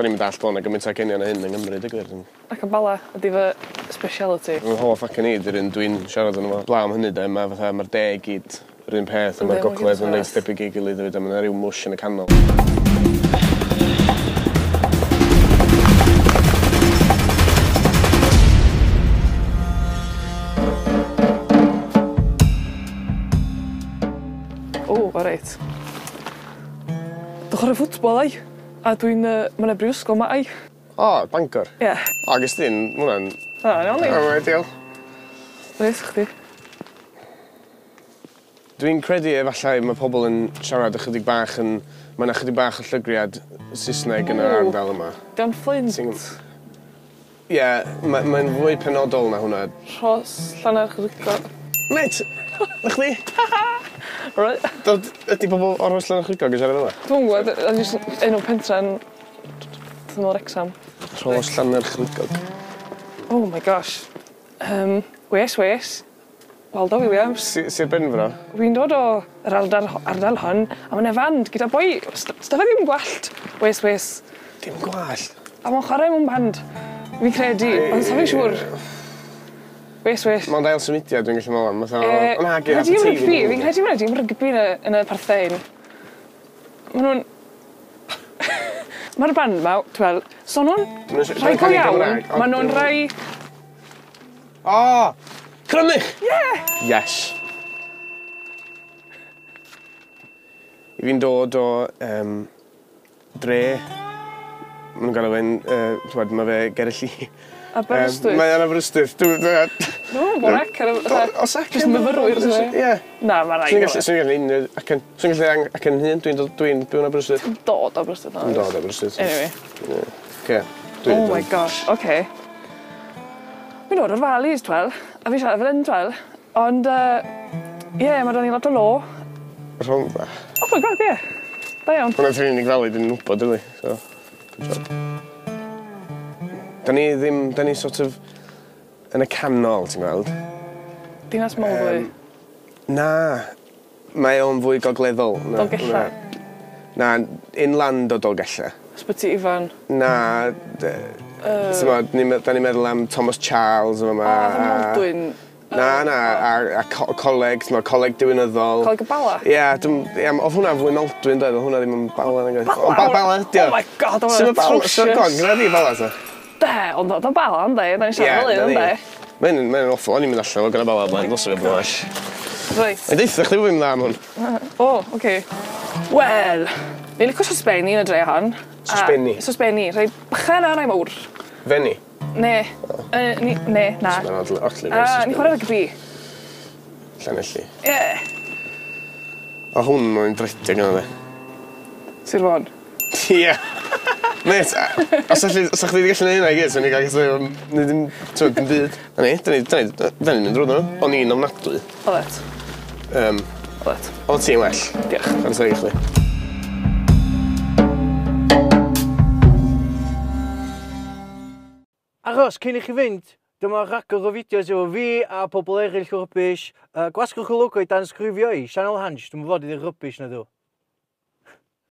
Do'n i'm yn dallt bo' 'na gymaint o acenion â hyn yng Nghymru deu gwir. Acen Bala ydi fy speciality. Fy hoff acen i 'di'r un dwi'n siarad yno fo. Blaw am hynny 'de ma' fatha ma'r de i gyd yr un peth a ma'r gogledd yn reit debyg i'w gilydd hefyd a ma' 'na ryw mwsh yn y canol. O, o reit. Dwi chwarae ffwtbol ai. A dwi'n yy ma' 'na brifysgol 'ma ai. O, Bangor? Ie. O ges di'n ma' wnna'n... O iawn di. O ideal. Reit chdi. Dwi'n credu efallai ma' pobl yn siarad ychydig bach yn ma' 'na chydig bach o llygriad Saesneg yn yr ardal yma. 'Di o'n Fflint? Ti'n Ie, ma' mae'n fwy penodol na hwnna. Rhos Llanerchrugog. Mêt! 'Na chdi. Reit. Dod ydi pobol o Rhos Llanerchrugog yn siarad fel 'a? Dwi'm yn gwbod yy o'n i jyst enw pentra yn dwi me'wl Wrecsam. Rhos Llanerchrugog. Oh my gosh. Wes wes. Waldo Williams. Si- Sir Benfro. Wi'n dod o yr ardal ardal hon a ma' 'na fand gyda boi st- ddim gwallt. Wes wes. Dim gwallt? A ma'n chwarae mewn band. Fi'n credu, ond sa fi'n siŵr. Wes wes. Mond ail symudiad dwi'n gallu meddwl am fatha Yy o na gi Aberteifi. Fi'n credu ma' 'na dîm rygbi yn y yn y parthe hyn. Ma' nw'n Ma'r band 'ma t'wel so nw'n rhai go iawn ma' nw'n rai O! Crymych! Ie! Yes. I fi'n dod o yym dre ma' nw'n galw fe'n yy t'mod ma' fe ger y lli. Aberystwyth? Mae yn Aberystwyth. Dwi dwi Dwi'm yn gwbo acen o fatha O's acen? Jyst myfyrwyr sy 'na? Ie. Na ma' raid Swn i'n gallu swn i'n gallu neud acen swn i'n gallu ang- acen hun dwi'n dod dwi'n byw yn Aberystwyth. Ti'n dod o Aberystwyth nadwyt? Dwi'n dod o Aberystwyth. Anyway. Ie. Oce. Dwi Oh my gosh oce. Fi'n dod o'r Valleys t'wel a fi'n siarad fel 'yn t'wel ond yy ie ma' 'da ni lot o lo. Rhondda. Oh my god ie. Da iawn. Hwnna 'di'r unig valley dwi'n wbod rili so good job. 'Dan ni ddim 'dan ni sort of yn y canol ti'n gweld. Dinas Mawddwy. Yym na. Mae o'n fwy gogleddol na Dolgella. Na inland o Dolgella. Ysbyty Ifan. Na dy- Yy. T'mod ni'n me- 'dan ni'n meddwl am Thomas Charles yn fa' 'ma O a... fatha Maldwyn. Na na a a co- coleg t'mo' coleg diwinyddol. Coleg y Bala? Ia dwi'm ia o'dd hwnna'n fwy Maldwyn doedd o' hwnna ddim yn Bala nag oedd? Ond Ba- Bala ydi o. Oh my god o' Su' ma' Bala atrocious. so go on gynna di Bala ta? De ond o'dd o'n Bala ynde? 'Dan ni'n siarad fel 'yn ynde? Mae'n mae'n awful o'n i'n mynd allan o gyda Bala o blaen dylse fi bod yn well. Reit. Mae'n deutha chdi bo' fi'n dda am hwn. O oce. Wel, ni'n lico sosbenni yn y dre hon. Sosbenni? Sosbenni, rhai bychan a rhai mowr. Fenni? Ne. Yy ni ne na. Mae'n odli odli A ni'n chwarae rygbi. Llanelli. Ie. O hwn mae'n dredig yna de. Sir Fôn. Ie. Mêt, os allu, os chdi 'di gallu neud hynna i gyd, swn i'n ga'l neud dim, t'mod, dim byd. Na ni, 'dan ni, 'dan ni, 'dan ni'n mynd drwyddo nhw. O'n i'n ofnadwy. Oddet. Yym. Oddet. O'dd ti'n well. Diolch. Chware teg i chdi. Achos, cyn i chi fynd, dyma rhagor o fideos efo fi a pobl eraill o rubbish. Gwasgwch y logo i danysgrifio i Sianel Hansh, dwi'm yn fod i ddeud rubbish na dw.